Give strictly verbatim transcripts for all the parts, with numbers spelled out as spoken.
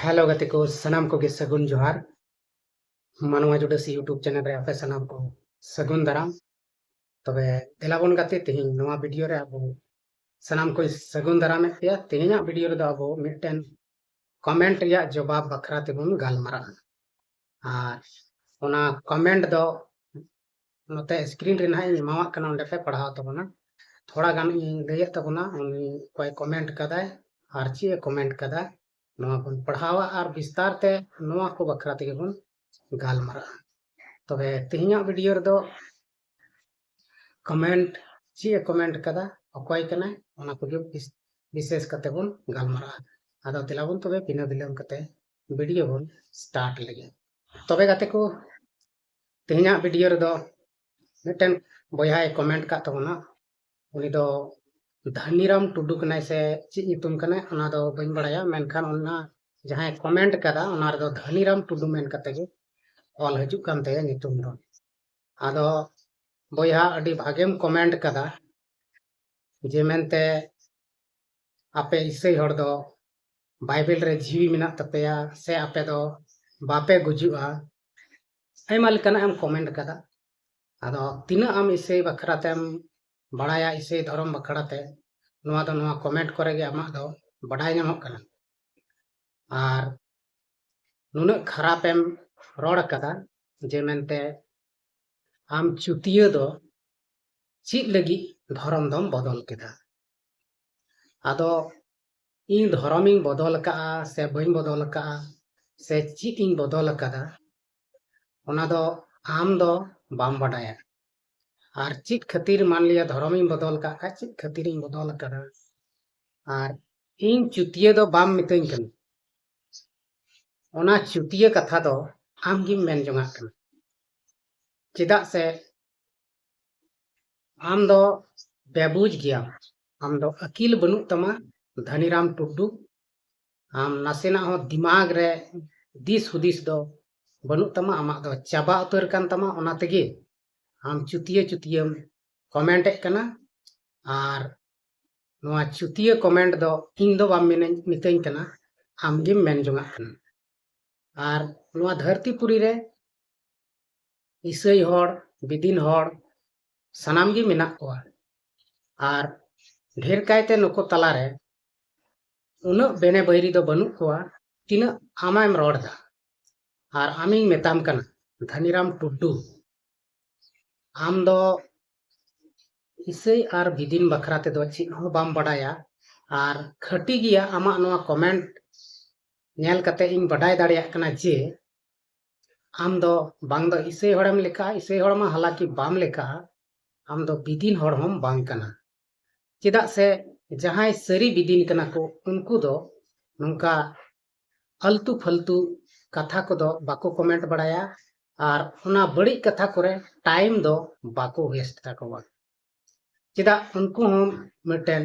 Hello ᱜᱟᱛᱮ ᱠᱚ, ᱥᱟᱱᱟᱢ ᱠᱚᱜᱮ ᱥᱟᱹᱜᱩᱱ ᱡᱚᱦᱟᱨ᱾ ᱢᱟᱱᱣᱟ ᱡᱩᱰᱟᱹᱥᱤ YouTube ᱪᱮᱱᱮᱞ ᱨᱮ ᱟᱯᱮ ᱥᱟᱱᱟᱢ ᱠᱚ ᱥᱟᱹᱜᱩᱱ ᱫᱟᱨᱟᱢ᱾ ᱛᱚᱵᱮ ᱫᱮᱞᱟ ᱵᱚᱱ ᱜᱟᱛᱮ, ᱛᱮᱦᱮᱧ ᱱᱚᱣᱟ ᱵᱷᱤᱰᱤᱭᱳ ᱨᱮ ᱟᱵᱚ ᱥᱟᱱᱟᱢ ᱠᱚᱧ ᱥᱟᱹᱜᱩᱱ ᱫᱟᱨᱟᱢᱮᱫ ᱯᱮᱭᱟ᱾ ᱛᱮᱦᱮᱧᱟᱜ ᱵᱷᱤᱰᱤᱭᱳ ᱨᱮᱫᱚ ᱟᱵᱚ ᱢᱤᱫᱴᱮᱱ ᱠᱚᱢᱮᱱᱴ ᱨᱮᱭᱟᱜ ᱡᱚᱵᱟᱵ ᱵᱟᱠᱷᱨᱟ ᱛᱮᱵᱚᱱ ᱜᱟᱞᱢᱟᱨᱟᱜᱼᱟ᱾ ᱟᱨ ᱚᱱᱟ ᱠᱚᱢᱮᱱᱴ ᱫᱚ ᱱᱚᱛᱮ ᱥᱠᱨᱤᱱ ᱨᱮ ᱱᱟᱦᱟᱜ ᱤᱧ ᱮᱢᱟᱣᱟᱜ ᱠᱟᱱᱟ, ᱚᱸᱰᱮ ᱯᱮ ᱯᱟᱲᱦᱟᱣ ᱛᱟᱵᱚᱱᱟ᱾ ᱛᱷᱚᱲᱟ ᱜᱟᱱ ᱤᱧ ᱞᱟᱹᱭᱮᱫ ᱛᱟᱵᱚᱱᱟ, ᱩᱱᱤ ᱚᱠᱚᱭ ᱠᱚᱢᱮᱱᱴ ᱠᱟᱫᱟᱭ ᱟᱨ ᱪᱮᱫ ᱮ ᱠᱚᱢᱮᱱᱴ ᱠᱟᱫᱟ, ᱱᱚᱣᱟ ᱵᱚᱱ ᱯᱟᱲᱦᱟᱣᱟ ᱟᱨ ᱵᱤᱥᱛᱟᱨ ᱛᱮ ᱱᱚᱣᱟ ᱠᱚ ᱵᱟᱠᱷᱨᱟ ᱛᱮᱜᱮ ᱵᱚᱱ ᱜᱟᱞᱢᱟᱨᱟᱜᱼᱟ᱾ ᱛᱚᱵᱮ ᱛᱮᱦᱮᱧᱟᱜ ᱵᱷᱤᱰᱤᱭᱳ ᱨᱮᱫᱚ ᱠᱚᱢᱮᱱᱴ, ᱪᱮᱫ ᱮ ᱠᱚᱢᱮᱱᱴ ᱠᱟᱫᱟ, ᱚᱠᱚᱭ ᱠᱟᱱᱟᱭ, ᱚᱱᱟ ᱠᱚᱜᱮ ᱵᱤᱥ-, ᱵᱤᱥᱮᱥ ᱠᱟᱛᱮ ᱵᱚᱱ ᱜᱟᱞᱢᱟᱨᱟᱜᱼᱟ᱾ ᱟᱫᱚ ᱫᱮᱞᱟ ᱵᱚᱱ ᱛᱚᱵᱮ ᱵᱤᱱᱟᱹ ᱵᱤᱞᱚᱢ ᱠᱟᱛᱮ ᱵᱷᱤᱰᱤᱭᱳ ᱵᱚᱱ ᱥᱴᱟᱨᱴ ᱞᱮᱜᱮ᱾ ᱛᱚᱵᱮ ᱜᱟᱛᱮ ᱠᱚ, ᱛᱮᱦᱮᱧᱟᱜ ᱵᱷᱤᱰᱤᱭᱳ ᱨᱮᱫᱚ ᱢᱤᱫᱴᱮᱱ ᱵᱚᱭᱦᱟᱭ ᱠᱚᱢᱮᱱᱴ ᱠᱟᱫ ᱛᱟᱵᱚᱱᱟ᱾ ᱩᱱᱤ ᱫᱚ ᱫᱷᱟᱱᱤᱨᱟᱢ ᱴᱩᱰᱩ ᱠᱟᱱᱟᱭ ᱥᱮ ᱪᱮᱫ ᱧᱩᱛᱩᱢ ᱠᱟᱱᱟᱭ, ᱚᱱᱟ ᱫᱚ ᱵᱟᱹᱧ ᱵᱟᱲᱟᱭᱟ, ᱢᱮᱱᱠᱷᱟᱱ ᱚᱱᱟ ᱡᱟᱦᱟᱸᱭ ᱠᱚᱢᱮᱱᱴ ᱠᱟᱫᱟ, ᱚᱱᱟ ᱨᱮᱫᱚ ᱫᱷᱟᱱᱤᱨᱟᱢ ᱴᱩᱰᱩ ᱢᱮᱱ ᱠᱟᱛᱮ ᱜᱮ ᱚᱞ ᱦᱤᱡᱩᱜ ᱠᱟᱱ ᱛᱟᱭᱟ ᱧᱩᱛᱩᱢ ᱫᱚ᱾ ᱟᱫᱚ ᱵᱚᱭᱦᱟ, ᱟᱹᱰᱤ ᱵᱷᱟᱜᱮᱢ ᱠᱚᱢᱮᱱᱴ ᱠᱟᱫᱟ, ᱡᱮ ᱢᱮᱱᱛᱮ ᱟᱯᱮ ᱤᱥᱟᱹᱭ ᱦᱚᱲ ᱫᱚ ᱵᱟᱭᱵᱮᱞ ᱨᱮ ᱡᱤᱣᱤ ᱢᱮᱱᱟᱜ ᱛᱟᱯᱮᱭᱟ ᱥᱮ ᱟᱯᱮ ᱫᱚ ᱵᱟᱯᱮ ᱜᱩᱡᱩᱜᱼᱟ, ᱟᱭᱢᱟ ᱞᱮᱠᱟᱱᱟᱜ ᱮᱢ ᱠᱚᱢᱮᱱᱴ ᱠᱟᱫᱟ᱾ ᱟᱫᱚ ᱛᱤᱱᱟᱹᱜ ᱟᱢ ᱤᱥᱟᱹᱭ ᱵᱟᱠᱷᱨᱟ ᱛᱮᱢ ᱵᱟᱲᱟᱭᱟ, ᱤᱥᱟᱹᱭ ᱫᱷᱚᱨᱚᱢ ᱵᱟᱠᱷᱨᱟ ᱛᱮ, ᱱᱚᱣᱟ ᱫᱚ ᱱᱚᱣᱟ ᱠᱚᱢᱮᱱᱴ ᱠᱚᱨᱮ ᱜᱮ ᱟᱢᱟᱜ ᱫᱚ ᱵᱟᱰᱟᱭ ᱧᱟᱢᱚᱜ ᱠᱟᱱᱟ᱾ ᱟᱨ ᱱᱩᱱᱟᱹᱜ ᱠᱷᱟᱨᱟᱯᱮᱢ ᱨᱚᱲ ᱠᱟᱫᱟ, ᱡᱮ ᱢᱮᱱᱛᱮ ᱟᱢ ᱪᱩᱛᱤᱭᱟᱹ ᱫᱚ ᱪᱮᱫ ᱞᱟᱹᱜᱤᱫ ᱫᱷᱚᱨᱚᱢ ᱫᱚᱢ ᱵᱚᱫᱚᱞ ᱠᱮᱫᱟ? ᱟᱫᱚ ᱤᱧ ᱫᱷᱚᱨᱚᱢᱤᱧ ᱵᱚᱫᱚᱞ ᱟᱠᱟᱫᱼᱟ ᱥᱮ ᱵᱟᱹᱧ ᱵᱚᱫᱚᱞ ᱟᱠᱟᱫᱼᱟ ᱥᱮ ᱪᱮᱫ ᱤᱧ ᱵᱚᱫᱚᱞ ᱟᱠᱟᱫᱟ, ᱚᱱᱟ ᱫᱚ ᱟᱢ ᱫᱚ ᱵᱟᱢ ᱵᱟᱰᱟᱭᱟ᱾ ᱟᱨ ᱪᱮᱫ ᱠᱷᱟᱹᱛᱤᱨ, ᱢᱟᱱᱞᱤᱭᱟ ᱫᱷᱚᱨᱚᱢᱤᱧ ᱵᱚᱫᱚᱞ ᱟᱠᱟᱫ ᱠᱷᱟᱡ, ᱪᱮᱫ ᱠᱷᱟᱹᱛᱤᱨᱤᱧ ᱵᱚᱫᱚᱞ ᱟᱠᱟᱫᱟ? ᱟᱨ ᱤᱧ ᱪᱩᱛᱤᱭᱟᱹ ᱫᱚ ᱵᱟᱢ ᱢᱤᱛᱟᱹᱧ ᱠᱟᱱᱟ᱾ ᱚᱱᱟ ᱪᱩᱛᱤᱭᱟᱹ ᱠᱟᱛᱷᱟ ᱫᱚ ᱟᱢ ᱜᱮᱢ ᱢᱮᱱ ᱡᱚᱝᱟᱜ ᱠᱟᱱᱟ᱾ ᱪᱮᱫᱟᱜ ᱥᱮ ᱟᱢ ᱫᱚ ᱵᱮᱵᱩᱡᱽ ᱜᱮᱭᱟᱢ, ᱟᱢ ᱫᱚ ᱟᱹᱠᱤᱞ ᱵᱟᱹᱱᱩᱜ ᱛᱟᱢᱟ ᱫᱷᱟᱱᱤᱨᱟᱢ ᱴᱩᱰᱩ᱾ ᱟᱢ ᱱᱟᱥᱮᱱᱟᱜ ᱦᱚᱸ ᱫᱤᱢᱟᱜᱽ ᱨᱮ ᱫᱤᱥ ᱦᱩᱫᱤᱥ ᱫᱚ ᱵᱟᱹᱱᱩᱜ ᱛᱟᱢᱟ, ᱟᱢᱟᱜ ᱫᱚ ᱪᱟᱵᱟ ᱩᱛᱟᱹᱨ ᱠᱟᱱ ᱛᱟᱢᱟ᱾ ᱚᱱᱟ ᱛᱮᱜᱮ ᱟᱢ ᱪᱩᱛᱤᱭᱟᱹ ᱪᱩᱛᱤᱭᱟᱹᱢ ᱠᱚᱢᱮᱱᱴ ᱮᱫ ᱠᱟᱱᱟ᱾ ᱟᱨ ᱱᱚᱣᱟ ᱪᱩᱛᱤᱭᱟᱹ ᱠᱚᱢᱮᱱᱴ ᱫᱚ ᱤᱧ ᱫᱚ ᱵᱟᱢ ᱢᱮᱱᱟᱹᱧ, ᱢᱤᱛᱟᱹᱧ ᱠᱟᱱᱟ, ᱟᱢᱜᱮᱢ ᱢᱮᱱ ᱡᱚᱝᱟᱜ ᱠᱟᱱᱟ᱾ ᱟᱨ ᱱᱚᱣᱟ ᱫᱷᱟᱹᱨᱛᱤ ᱯᱩᱨᱤ ᱨᱮ ᱤᱥᱟᱹᱭ ᱦᱚᱲ, ᱵᱤᱫᱤᱱ ᱦᱚᱲ, ᱥᱟᱱᱟᱢ ᱜᱮ ᱢᱮᱱᱟᱜ ᱠᱚᱣᱟ᱾ ᱟᱨ ᱰᱷᱮᱨ ᱠᱟᱭᱛᱮ ᱱᱩᱠᱩ ᱛᱟᱞᱟᱨᱮ ᱩᱱᱟᱹᱜ ᱵᱮᱱᱮ ᱵᱟᱹᱭᱨᱤ ᱫᱚ ᱵᱟᱹᱱᱩᱜ ᱠᱚᱣᱟ, ᱛᱤᱱᱟᱹᱜ ᱟᱢᱮᱢ ᱨᱚᱲ ᱮᱫᱟ᱾ ᱟᱨ ᱟᱢᱤᱧ ᱢᱮᱛᱟᱢ ᱠᱟᱱᱟ, ᱫᱷᱟᱱᱤᱨᱟᱢ ᱴᱩᱰᱩ, ᱟᱢ ᱫᱚ ᱤᱥᱟᱹᱭ ᱟᱨ ᱵᱤᱫᱤᱱ ᱵᱟᱠᱷᱨᱟ ᱛᱮᱫᱚ ᱪᱮᱫ ᱦᱚᱸ ᱵᱟᱢ ᱵᱟᱰᱟᱭᱟ᱾ ᱟᱨ ᱠᱷᱟᱹᱴᱤ ᱜᱮᱭᱟ ᱟᱢᱟᱜ ᱱᱚᱣᱟ ᱠᱚᱢᱮᱱᱴ ᱧᱮᱞ ᱠᱟᱛᱮ ᱤᱧ ᱵᱟᱰᱟᱭ ᱫᱟᱲᱮᱭᱟᱜ ᱠᱟᱱᱟ ᱡᱮ ᱟᱢ ᱫᱚ ᱵᱟᱝ ᱫᱚ ᱤᱥᱟᱹᱭ ᱦᱚᱲᱮᱢ ᱞᱮᱠᱷᱟᱜᱼᱟ, ᱤᱥᱟᱹᱭ ᱦᱚᱲ ᱢᱟ ᱦᱟᱞᱟᱠᱤ ᱵᱟᱢ ᱞᱮᱠᱷᱟᱜᱼᱟ, ᱟᱢ ᱫᱚ ᱵᱤᱫᱤᱱ ᱦᱚᱲ ᱦᱚᱸᱢ ᱵᱟᱝ ᱠᱟᱱᱟ᱾ ᱪᱮᱫᱟᱜ ᱥᱮ ᱡᱟᱦᱟᱸᱭ ᱥᱟᱹᱨᱤ ᱵᱤᱫᱤᱱ ᱠᱟᱱᱟ ᱠᱚ, ᱩᱱᱠᱩ ᱫᱚ ᱱᱚᱝᱠᱟ ᱟᱞᱛᱩ ᱯᱷᱟᱞᱛᱩ ᱠᱟᱛᱷᱟ ᱠᱚᱫᱚ ᱵᱟᱠᱚ ᱠᱚᱢᱮᱱᱴ ᱵᱟᱲᱟᱭᱟ, ᱟᱨ ᱚᱱᱟ ᱵᱟᱹᱲᱤᱡ ᱠᱟᱛᱷᱟ ᱠᱚᱨᱮ ᱴᱟᱭᱤᱢ ᱫᱚ ᱵᱟᱠᱚ ᱣᱮᱥᱴ ᱛᱟᱠᱚᱣᱟ᱾ ᱪᱮᱫᱟᱜ? ᱩᱱᱠᱩ ᱦᱚᱸ ᱢᱤᱫᱴᱮᱱ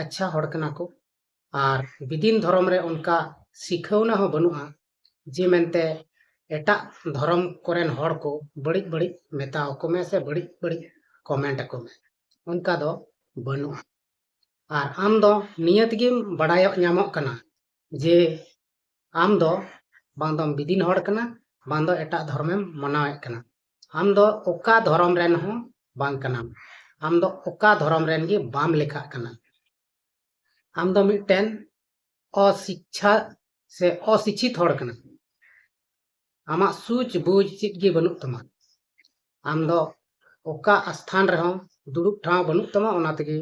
ᱟᱪᱪᱷᱟ ᱦᱚᱲ ᱠᱟᱱᱟ ᱠᱚ᱾ ᱟᱨ ᱵᱤᱫᱤᱱ ᱫᱷᱚᱨᱚᱢ ᱨᱮ ᱚᱱᱠᱟ ᱥᱤᱠᱷᱟᱹᱣᱱᱟ ᱦᱚᱸ ᱵᱟᱹᱱᱩᱜᱼᱟ ᱡᱮ ᱢᱮᱱᱛᱮ ᱮᱴᱟᱜ ᱫᱷᱚᱨᱚᱢ ᱠᱚᱨᱮᱱ ᱦᱚᱲ ᱠᱚ ᱵᱟᱹᱲᱤᱡ ᱵᱟᱹᱲᱤᱡ ᱢᱮᱛᱟ ᱟᱠᱚ ᱢᱮ ᱥᱮ ᱵᱟᱹᱲᱤᱡ ᱵᱟᱹᱲᱤᱡ ᱠᱚᱢᱮᱱᱴ ᱟᱠᱚ ᱢᱮ, ᱚᱱᱠᱟ ᱫᱚ ᱵᱟᱹᱱᱩᱜᱼᱟ᱾ ᱟᱨ ᱟᱢ ᱫᱚ ᱱᱤᱭᱟᱹ ᱛᱮᱜᱮᱢ ᱵᱟᱲᱟᱭᱚᱜ ᱧᱟᱢᱚᱜ ᱠᱟᱱᱟ ᱡᱮ ᱟᱢ ᱫᱚ ᱵᱟᱝ ᱫᱚᱢ ᱵᱤᱫᱤᱱ ᱦᱚᱲ ᱠᱟᱱᱟ, ᱵᱟᱝ ᱫᱚ ᱮᱴᱟᱜ ᱫᱷᱚᱨᱚᱢᱮᱢ ᱢᱟᱱᱟᱣᱮᱫ ᱠᱟᱱᱟ᱾ ᱟᱢ ᱫᱚ ᱚᱠᱟ ᱫᱷᱚᱨᱚᱢ ᱨᱮᱱ ᱦᱚᱸ ᱵᱟᱝ ᱠᱟᱱᱟᱢ᱾ ᱟᱢ ᱫᱚ ᱚᱠᱟ ᱫᱷᱚᱨᱚᱢ ᱨᱮᱱ ᱜᱮ ᱵᱟᱢ ᱞᱮᱠᱷᱟᱜ ᱠᱟᱱᱟ᱾ ᱟᱢ ᱫᱚ ᱢᱤᱫᱴᱮᱱ ᱚᱥᱤᱪᱪᱷᱟ ᱥᱮ ᱚᱥᱤᱪᱪᱷᱤᱛ ᱦᱚᱲ ᱠᱟᱱᱟᱢ᱾ ᱟᱢᱟᱜ ᱥᱩᱡ ᱵᱩᱡ ᱪᱮᱫ ᱜᱮ ᱵᱟᱹᱱᱩᱜ ᱛᱟᱢᱟ᱾ ᱟᱢ ᱫᱚ ᱚᱠᱟ ᱟᱥᱛᱷᱟᱱ ᱨᱮᱦᱚᱸ ᱫᱩᱲᱩᱵ ᱴᱷᱟᱶ ᱵᱟᱹᱱᱩᱜ ᱛᱟᱢᱟ, ᱚᱱᱟ ᱛᱮᱜᱮ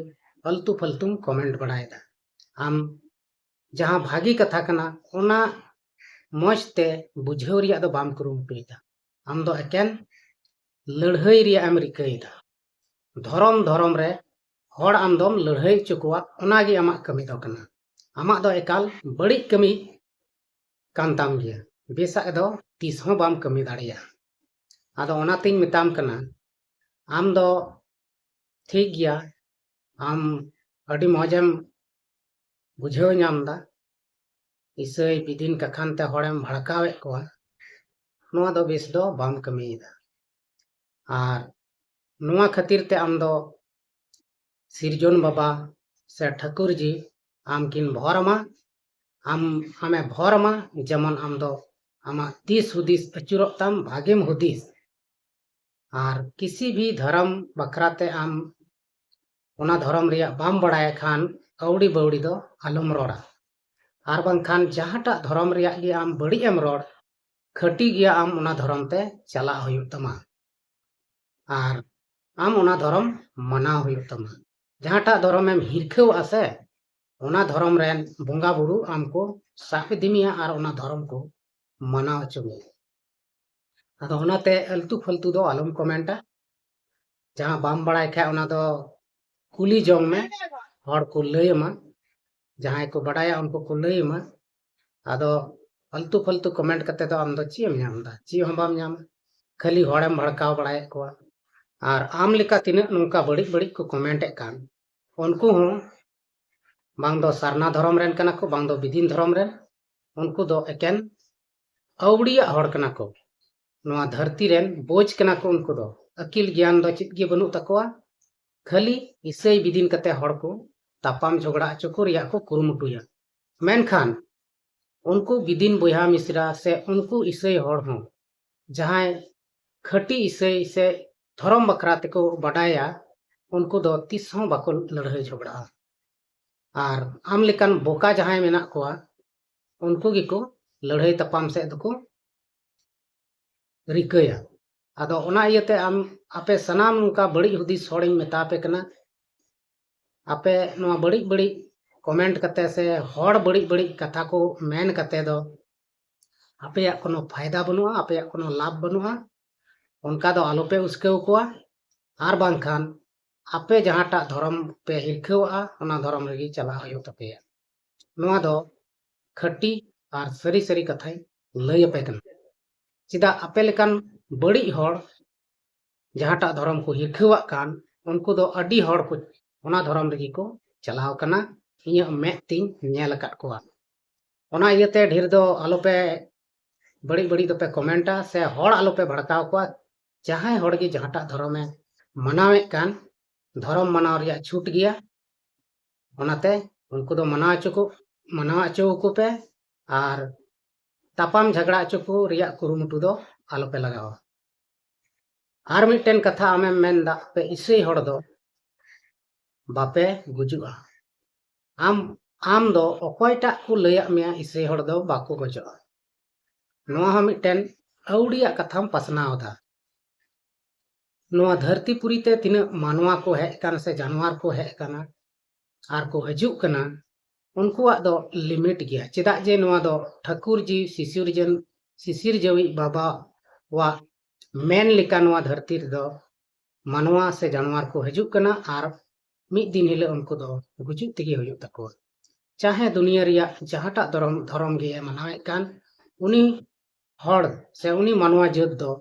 ᱟᱞᱛᱩ ᱯᱷᱟᱞᱛᱩᱢ ᱠᱚᱢᱮᱱᱴ ᱵᱟᱲᱟᱭᱮᱫᱟ᱾ ᱟᱢ ᱡᱟᱦᱟᱸ ᱵᱷᱟᱹᱜᱤ ᱠᱟᱛᱷᱟ ᱠᱟᱱᱟ, ᱚᱱᱟ ᱢᱚᱡᱽ ᱛᱮ ᱵᱩᱡᱷᱟᱹᱣ ᱨᱮᱭᱟᱜ ᱫᱚ ᱵᱟᱢ ᱠᱩᱨᱩᱢᱩᱴᱩᱭᱮᱫᱟ᱾ ᱟᱢ ᱫᱚ ᱮᱠᱮᱱ ᱞᱟᱹᱲᱦᱟᱹᱭ ᱨᱮᱭᱟᱜ ᱮᱢ ᱨᱤᱠᱟᱹᱭᱮᱫᱟ᱾ ᱫᱷᱚᱨᱚᱢ ᱫᱷᱚᱨᱚᱢ ᱨᱮ ᱦᱚᱲ ᱟᱢ ᱫᱚᱢ ᱞᱟᱹᱲᱦᱟᱹᱭ ᱦᱚᱪᱚ ᱠᱚᱣᱟ, ᱚᱱᱟ ᱜᱮ ᱟᱢᱟᱜ ᱠᱟᱹᱢᱤ ᱫᱚ ᱠᱟᱱᱟ᱾ ᱟᱢᱟᱜ ᱫᱚ ᱮᱠᱟᱞ ᱵᱟᱹᱲᱤᱡ ᱠᱟᱹᱢᱤ ᱠᱟᱱ ᱛᱟᱢ ᱜᱮᱭᱟ᱾ ᱵᱮᱥᱟᱜ ᱫᱚ ᱛᱤᱥ ᱦᱚᱸ ᱵᱟᱢ ᱠᱟᱹᱢᱤ ᱫᱟᱲᱮᱭᱟᱜᱼᱟ᱾ ᱟᱫᱚ ᱚᱱᱟᱛᱤᱧ ᱢᱮᱛᱟᱢ ᱠᱟᱱᱟ, ᱟᱢ ᱫᱚ ᱴᱷᱤᱠ ᱜᱮᱭᱟ, ᱟᱢ ᱟᱹᱰᱤ ᱢᱚᱡᱮᱢ ᱵᱩᱡᱷᱟᱹᱣ ᱧᱟᱢ ᱮᱫᱟ, ᱤᱥᱟᱹᱭ ᱵᱤᱫᱤᱱ ᱠᱟᱠᱷᱟᱱ ᱛᱮ ᱦᱚᱲᱮᱢ ᱵᱷᱟᱲᱠᱟᱣᱮᱫ ᱠᱚᱣᱟ, ᱱᱚᱣᱟ ᱫᱚ ᱵᱮᱥ ᱫᱚ ᱵᱟᱢ ᱠᱟᱹᱢᱤᱭᱮᱫᱟ᱾ ᱟᱨ ᱱᱚᱣᱟ ᱠᱷᱟᱹᱛᱤᱨ ᱛᱮ ᱟᱢ ᱫᱚ ᱥᱤᱨᱡᱚᱱ ᱵᱟᱵᱟ ᱥᱮ ᱴᱷᱟᱹᱠᱩᱨ ᱡᱤ ᱟᱢ ᱠᱤᱱ ᱵᱷᱚᱨ ᱟᱢᱟ, ᱟᱢ ᱟᱢᱮ ᱵᱷᱚᱨ ᱟᱢᱟ, ᱡᱮᱢᱚᱱ ᱟᱢ ᱫᱚ ᱟᱢᱟᱜ ᱫᱤᱥ ᱦᱩᱫᱤᱥ ᱟᱹᱪᱩᱨᱚᱜ ᱛᱟᱢ, ᱵᱷᱟᱜᱮᱢ ᱦᱩᱫᱤᱥ᱾ ᱟᱨ ᱠᱤᱥᱤ ᱵᱷᱤ ᱫᱷᱚᱨᱚᱢ ᱵᱟᱠᱷᱨᱟ ᱛᱮ ᱟᱢ ᱚᱱᱟ ᱫᱷᱚᱨᱚᱢ ᱨᱮᱭᱟᱜ ᱵᱟᱢ ᱵᱟᱲᱟᱭ ᱠᱷᱟᱱ ᱟᱹᱣᱲᱤ ᱵᱟᱹᱣᱲᱤ ᱫᱚ ᱟᱞᱚᱢ ᱨᱚᱲᱟ᱾ ᱟᱨ ᱵᱟᱝᱠᱷᱟᱱ ᱡᱟᱦᱟᱸᱴᱟᱜ ᱫᱷᱚᱨᱚᱢ ᱨᱮᱭᱟᱜ ᱜᱮ ᱟᱢ ᱵᱟᱹᱲᱤᱡ ᱮᱢ ᱨᱚᱲ, ᱠᱷᱟᱹᱴᱤ ᱜᱮᱭᱟ ᱟᱢ ᱚᱱᱟ ᱫᱷᱚᱨᱚᱢ ᱛᱮ ᱪᱟᱞᱟᱜ ᱦᱩᱭᱩᱜ ᱛᱟᱢᱟ᱾ ᱟᱨ ᱟᱢ ᱚᱱᱟ ᱫᱷᱚᱨᱚᱢ ᱢᱟᱱᱟᱣ ᱦᱩᱭᱩᱜ ᱛᱟᱢᱟ᱾ ᱡᱟᱦᱟᱸᱴᱟᱜ ᱫᱷᱚᱨᱚᱢᱮᱢ ᱦᱤᱨᱠᱷᱟᱹᱣᱟᱜᱼᱟ ᱥᱮ, ᱚᱱᱟ ᱫᱷᱚᱨᱚᱢ ᱨᱮᱱ ᱵᱚᱸᱜᱟ ᱵᱩᱨᱩ ᱟᱢ ᱠᱚ ᱥᱟᱵ ᱤᱫᱤ ᱢᱮᱭᱟ ᱟᱨ ᱚᱱᱟ ᱫᱷᱚᱨᱚᱢ ᱠᱚ ᱢᱟᱱᱟᱣ ᱦᱚᱪᱚ ᱢᱮᱭᱟ᱾ ᱟᱫᱚ ᱚᱱᱟᱛᱮ ᱟᱹᱞᱛᱩ ᱯᱷᱟᱹᱞᱛᱩ ᱫᱚ ᱟᱞᱚᱢ ᱠᱚᱢᱮᱱᱴᱟ᱾ ᱡᱟᱦᱟᱸ ᱵᱟᱢ ᱵᱟᱲᱟᱭ ᱠᱷᱟᱡ ᱚᱱᱟ ᱫᱚ ᱠᱩᱞᱤ ᱡᱚᱝ ᱢᱮ, ᱦᱚᱲ ᱠᱚ ᱞᱟᱹᱭ ᱟᱢᱟ᱾ ᱡᱟᱦᱟᱸᱭ ᱠᱚ ᱵᱟᱰᱟᱭᱟ ᱩᱱᱠᱩ ᱠᱚ ᱞᱟᱹᱭ ᱟᱢᱟ᱾ ᱟᱫᱚ ᱟᱹᱞᱛᱩ ᱯᱷᱟᱹᱞᱛᱩ ᱠᱚᱢᱮᱱᱴ ᱠᱟᱛᱮ ᱫᱚ ᱟᱢ ᱫᱚ ᱪᱮᱫ ᱮᱢ ᱧᱟᱢ ᱮᱫᱟ? ᱪᱮᱫ ᱦᱚᱸ ᱵᱟᱢ ᱧᱟᱢᱟ, ᱠᱷᱟᱹᱞᱤ ᱦᱚᱲᱮᱢ ᱵᱷᱟᱲᱠᱟᱣ ᱵᱟᱲᱟᱭᱮᱫ ᱠᱚᱣᱟ᱾ ᱟᱨ ᱟᱢ ᱞᱮᱠᱟ ᱛᱤᱱᱟᱹᱜ ᱱᱚᱝᱠᱟ ᱵᱟᱹᱲᱤᱡ ᱵᱟᱹᱲᱤᱡ ᱠᱚ ᱠᱚᱢᱮᱱᱴ ᱮᱫ ᱠᱟᱱ, ᱩᱱᱠᱩ ᱦᱚᱸ ᱵᱟᱝ ᱫᱚ ᱥᱟᱨᱱᱟ ᱫᱷᱚᱨᱚᱢ ᱨᱮᱱ ᱠᱟᱱᱟ ᱠᱚ, ᱵᱟᱝ ᱫᱚ ᱵᱤᱫᱤᱱ ᱫᱷᱚᱨᱚᱢ ᱨᱮᱱ, ᱩᱱᱠᱩ ᱫᱚ ᱮᱠᱮᱱ ᱟᱹᱣᱲᱤᱭᱟᱜ ᱦᱚᱲ ᱠᱟᱱᱟ ᱠᱚ᱾ ᱱᱚᱣᱟ ᱫᱷᱟᱹᱨᱛᱤ ᱨᱮᱱ ᱵᱳᱡᱽ ᱠᱟᱱᱟ ᱠᱚ ᱩᱱᱠᱩ ᱫᱚ᱾ ᱟᱹᱠᱤᱞ ᱜᱮᱭᱟᱱ ᱫᱚ ᱪᱮᱫ ᱜᱮ ᱵᱟᱹᱱᱩᱜ ᱛᱟᱠᱚᱣᱟ, ᱠᱷᱟᱹᱞᱤ ᱤᱥᱟᱹᱭ ᱵᱤᱫᱤᱱ ᱠᱟᱛᱮ ᱦᱚᱲ ᱠᱚ ᱛᱟᱯᱟᱢ ᱡᱷᱚᱜᱽᱲᱟ ᱦᱚᱪᱚ ᱠᱚ ᱨᱮᱭᱟᱜ ᱠᱚ ᱠᱩᱨᱩᱢᱩᱴᱩᱭᱟ᱾ ᱢᱮᱱᱠᱷᱟᱱ ᱩᱱᱠᱩ ᱵᱤᱫᱤᱱ ᱵᱚᱭᱦᱟ ᱢᱤᱥᱨᱟ ᱥᱮ ᱩᱱᱠᱩ ᱤᱥᱟᱹᱭ ᱦᱚᱲ ᱦᱚᱸ ᱡᱟᱦᱟᱸᱭ ᱠᱷᱟᱹᱴᱤ ᱤᱥᱟᱹᱭ ᱥᱮ ᱫᱷᱚᱨᱚᱢ ᱵᱟᱠᱷᱨᱟ ᱛᱮᱠᱚ ᱵᱟᱰᱟᱭᱟ, ᱩᱱᱠᱩ ᱫᱚ ᱛᱤᱥ ᱦᱚᱸ ᱵᱟᱠᱚ ᱞᱟᱹᱲᱦᱟᱹᱭ ᱡᱷᱚᱜᱽᱲᱟᱜᱼᱟ᱾ ᱟᱨ ᱟᱢ ᱞᱮᱠᱟᱱ ᱵᱚᱠᱟ ᱡᱟᱦᱟᱸᱭ ᱢᱮᱱᱟᱜ ᱠᱚᱣᱟ, ᱩᱱᱠᱩ ᱜᱮᱠᱚ ᱞᱟᱹᱲᱦᱟᱹᱭ ᱛᱟᱯᱟᱢ ᱥᱮᱫ ᱫᱚᱠᱚ ᱨᱤᱠᱟᱹᱭᱟ᱾ ᱟᱫᱚ ᱚᱱᱟ ᱤᱭᱟᱹᱛᱮ ᱟᱢ, ᱟᱯᱮ ᱥᱟᱱᱟᱢ ᱱᱚᱝᱠᱟ ᱵᱟᱹᱲᱤᱡ ᱦᱩᱫᱤᱥ ᱦᱚᱲᱤᱧ ᱢᱮᱛᱟ ᱯᱮ ᱠᱟᱱᱟ, ᱟᱯᱮ ᱱᱚᱣᱟ ᱵᱟᱹᱲᱤᱡ ᱵᱟᱹᱲᱤᱡ ᱠᱚᱢᱮᱱᱴ ᱠᱟᱛᱮ ᱥᱮ ᱦᱚᱲ ᱵᱟᱹᱲᱤᱡ ᱵᱟᱹᱲᱤᱡ ᱠᱟᱛᱷᱟ ᱠᱚ ᱢᱮᱱ ᱠᱟᱛᱮ ᱫᱚ ᱟᱯᱮᱭᱟᱜ ᱠᱳᱱᱳ ᱯᱷᱟᱭᱫᱟ ᱵᱟᱹᱱᱩᱜᱼᱟ, ᱟᱯᱮᱭᱟᱜ ᱠᱳᱱᱳ ᱞᱟᱵᱷ ᱵᱟᱹᱱᱩᱜᱼᱟ᱾ ᱚᱱᱠᱟ ᱫᱚ ᱟᱞᱚᱯᱮ ᱩᱥᱠᱟᱹᱣ ᱠᱚᱣᱟ᱾ ᱟᱨ ᱵᱟᱝᱠᱷᱟᱱ ᱟᱯᱮ ᱡᱟᱦᱟᱸᱴᱟᱜ ᱫᱷᱚᱨᱚᱢ ᱯᱮ ᱦᱤᱨᱠᱷᱟᱹᱣᱟᱜᱼᱟ, ᱚᱱᱟ ᱫᱷᱚᱨᱚᱢ ᱨᱮᱜᱮ ᱪᱟᱞᱟᱜ ᱦᱩᱭᱩᱜ ᱛᱟᱯᱮᱭᱟ᱾ ᱱᱚᱣᱟ ᱫᱚ ᱠᱷᱟᱹᱴᱤ ᱟᱨ ᱥᱟᱹᱨᱤ ᱥᱟᱹᱨᱤ ᱠᱟᱛᱷᱟᱧ ᱞᱟᱹᱭ ᱟᱯᱮ ᱠᱟᱱᱟ᱾ ᱪᱮᱫᱟᱜ ᱟᱯᱮ ᱞᱮᱠᱟᱱ ᱵᱟᱹᱲᱤᱡ ᱦᱚᱲ ᱡᱟᱦᱟᱸᱴᱟᱜ ᱫᱷᱚᱨᱚᱢ ᱠᱚ ᱦᱤᱨᱠᱷᱟᱹᱣᱟᱜ ᱠᱟᱱ, ᱩᱱᱠᱩ ᱫᱚ ᱟᱹᱰᱤ ᱦᱚᱲ ᱠᱚ ᱚᱱᱟ ᱫᱷᱚᱨᱚᱢ ᱨᱮᱜᱮ ᱠᱚ ᱪᱟᱞᱟᱣ ᱠᱟᱱᱟ᱾ ᱤᱧᱟᱹᱜ ᱢᱮᱫ ᱛᱤᱧ ᱧᱮᱞ ᱟᱠᱟᱫ ᱠᱚᱣᱟ᱾ ᱚᱱᱟ ᱤᱭᱟᱹᱛᱮ ᱰᱷᱮᱨ ᱫᱚ ᱟᱞᱚᱯᱮ ᱵᱟᱹᱲᱤᱡ ᱵᱟᱹᱲᱤᱡ ᱫᱚᱯᱮ ᱠᱚᱢᱮᱱᱴᱟ ᱥᱮ ᱦᱚᱲ ᱟᱞᱚᱯᱮ ᱵᱷᱟᱲᱠᱟᱣ ᱠᱚᱣᱟ᱾ ᱡᱟᱦᱟᱸᱭ ᱦᱚᱲ ᱜᱮ ᱡᱟᱦᱟᱸᱴᱟᱜ ᱫᱷᱚᱨᱚᱢᱮ ᱢᱟᱱᱟᱣᱮᱫ ᱠᱟᱱ, ᱫᱷᱚᱨᱚᱢ ᱢᱟᱱᱟᱣ ᱨᱮᱭᱟᱜ ᱪᱷᱩᱴ ᱜᱮᱭᱟ, ᱚᱱᱟᱛᱮ ᱩᱱᱠᱩ ᱫᱚ ᱢᱟᱱᱟᱣ ᱦᱚᱪᱚ ᱠᱚ, ᱢᱟᱱᱟᱣ ᱦᱚᱪᱚ ᱟᱠᱚ ᱯᱮ ᱟᱨ ᱛᱟᱯᱟᱢ ᱡᱷᱟᱜᱽᱲᱟ ᱦᱚᱪᱚ ᱠᱚ ᱨᱮᱭᱟᱜ ᱠᱩᱨᱩᱢᱩᱴᱩ ᱫᱚ ᱟᱞᱚᱯᱮ ᱞᱟᱜᱟᱣᱟ᱾ ᱟᱨ ᱢᱤᱫᱴᱮᱱ ᱠᱟᱛᱷᱟ ᱟᱢᱮᱢ ᱢᱮᱱᱫᱟ, ᱟᱯᱮ ᱤᱥᱟᱹᱭ ᱦᱚᱲ ᱫᱚ ᱵᱟᱯᱮ ᱜᱩᱡᱩᱜᱼᱟ᱾ ᱟᱢ, ᱟᱢ ᱫᱚ ᱚᱠᱚᱭᱴᱟᱜ ᱠᱚ ᱞᱟᱹᱭᱟᱫ ᱢᱮᱭᱟ ᱤᱥᱟᱹᱭ ᱦᱚᱲ ᱫᱚ ᱵᱟᱠᱚ ᱜᱚᱡᱚᱜᱼᱟ? ᱱᱚᱣᱟ ᱦᱚᱸ ᱢᱤᱫᱴᱮᱱ ᱟᱹᱣᱲᱤᱭᱟᱜ ᱠᱟᱛᱷᱟᱢ ᱯᱟᱥᱱᱟᱣ ᱮᱫᱟ᱾ ᱱᱚᱣᱟ ᱫᱷᱟᱹᱨᱛᱤ ᱯᱩᱨᱤ ᱛᱮ ᱛᱤᱱᱟᱹᱜ ᱢᱟᱱᱣᱟ ᱠᱚ ᱦᱮᱡ ᱟᱠᱟᱱᱟ ᱥᱮ ᱡᱟᱱᱣᱟᱨ ᱠᱚ ᱦᱮᱡ ᱟᱠᱟᱱᱟ ᱟᱨ ᱠᱚ ᱦᱤᱡᱩᱜ ᱠᱟᱱᱟ, ᱩᱱᱠᱩᱣᱟᱜ ᱫᱚ limit ᱜᱮᱭᱟ᱾ ᱪᱮᱫᱟᱜ ᱡᱮ ᱱᱚᱣᱟ ᱫᱚ ᱴᱷᱟᱹᱠᱩᱨ ᱡᱤᱣᱤ ᱥᱤᱥᱤᱨᱡᱟᱹᱱ, ᱥᱤᱥᱤᱨᱡᱟᱹᱣᱤᱡ ᱵᱟᱵᱟᱣᱟᱜ ᱢᱮᱱ ᱞᱮᱠᱟ ᱱᱚᱣᱟ ᱫᱷᱟᱹᱨᱛᱤ ᱨᱮᱫᱚ ᱢᱟᱱᱣᱟ ᱥᱮ ᱡᱟᱱᱣᱟᱨ ᱠᱚ ᱦᱤᱡᱩᱜ ᱠᱟᱱᱟ ᱟᱨ ᱢᱤᱫ ᱫᱤᱱ ᱦᱤᱞᱳᱜ ᱩᱱᱠᱩ ᱫᱚ ᱜᱩᱡᱩᱜ ᱛᱮᱜᱮ ᱦᱩᱭᱩᱜ ᱛᱟᱠᱚᱣᱟ᱾ ᱪᱟᱦᱮ ᱫᱩᱱᱤᱭᱟᱹ ᱨᱮᱭᱟᱜ ᱡᱟᱦᱟᱸᱴᱟᱜ ᱫᱷᱚᱨᱚᱢ, ᱫᱷᱚᱨᱚᱢ ᱜᱮ ᱢᱟᱱᱟᱣᱮᱫ ᱠᱟᱱ, ᱩᱱᱤ ᱦᱚᱲ ᱥᱮ ᱩᱱᱤ ᱢᱟᱱᱣᱟ ᱡᱟᱹᱛ ᱫᱚ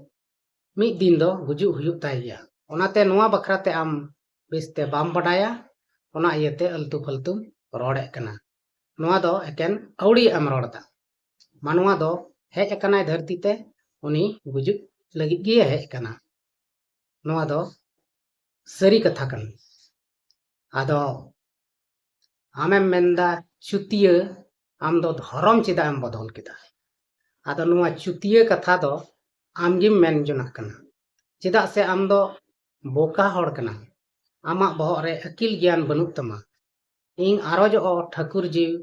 ᱢᱤᱫ ᱫᱤᱱ ᱫᱚ ᱜᱩᱡᱩᱜ ᱦᱩᱭᱩᱜ ᱛᱟᱭ ᱜᱮᱭᱟ᱾ ᱚᱱᱟᱛᱮ ᱱᱚᱣᱟ ᱵᱟᱠᱷᱨᱟ ᱛᱮ ᱟᱢ ᱵᱮᱥᱛᱮ ᱵᱟᱢ ᱵᱟᱰᱟᱭᱟ, ᱚᱱᱟ ᱤᱭᱟᱹᱛᱮ ᱟᱹᱞᱛᱩ ᱯᱷᱟᱹᱞᱛᱩᱢ ᱨᱚᱲᱮᱫ ᱠᱟᱱᱟ᱾ ᱱᱚᱣᱟ ᱫᱚ ᱮᱠᱮᱱ ᱟᱹᱣᱲᱤᱭᱟᱜ ᱮᱢ ᱨᱚᱲ ᱮᱫᱟ᱾ ᱢᱟᱱᱣᱟ ᱫᱚ ᱦᱮᱡ ᱟᱠᱟᱱᱟᱭ ᱫᱷᱟᱹᱨᱛᱤ ᱛᱮ, ᱩᱱᱤ ᱜᱩᱡᱩᱜ ᱞᱟᱹᱜᱤᱫ ᱜᱮ ᱦᱮᱡ ᱟᱠᱟᱱᱟ᱾ ᱱᱚᱣᱟ ᱫᱚ ᱥᱟᱹᱨᱤ ᱠᱟᱛᱷᱟ ᱠᱟᱱᱟ᱾ ᱟᱫᱚ ᱟᱢᱮᱢ ᱢᱮᱱᱫᱟ ᱪᱩᱛᱤᱭᱟᱹ, ᱟᱢ ᱫᱚ ᱫᱷᱚᱨᱚᱢ ᱪᱮᱫᱟᱜ ᱮᱢ ᱵᱚᱫᱚᱞ ᱠᱮᱫᱟ? ᱟᱫᱚ ᱱᱚᱣᱟ ᱪᱩᱛᱤᱭᱟᱹ ᱠᱟᱛᱷᱟ ᱫᱚ ᱟᱢᱜᱮᱢ ᱢᱮᱱ ᱡᱚᱱᱟᱜ ᱠᱟᱱᱟ, ᱪᱮᱫᱟᱜ ᱥᱮ ᱟᱢ ᱫᱚ ᱵᱚᱠᱟ ᱦᱚᱲ ᱠᱟᱱᱟᱢ, ᱟᱢᱟᱜ ᱵᱚᱦᱚᱜ ᱨᱮ ᱟᱹᱠᱤᱞ ᱜᱮᱭᱟᱱ ᱵᱟᱹᱱᱩᱜ ᱛᱟᱢᱟ᱾ ᱤᱧ ᱟᱨᱚᱡᱚᱜ ᱴᱷᱟᱹᱠᱩᱨ ᱡᱤᱣᱤ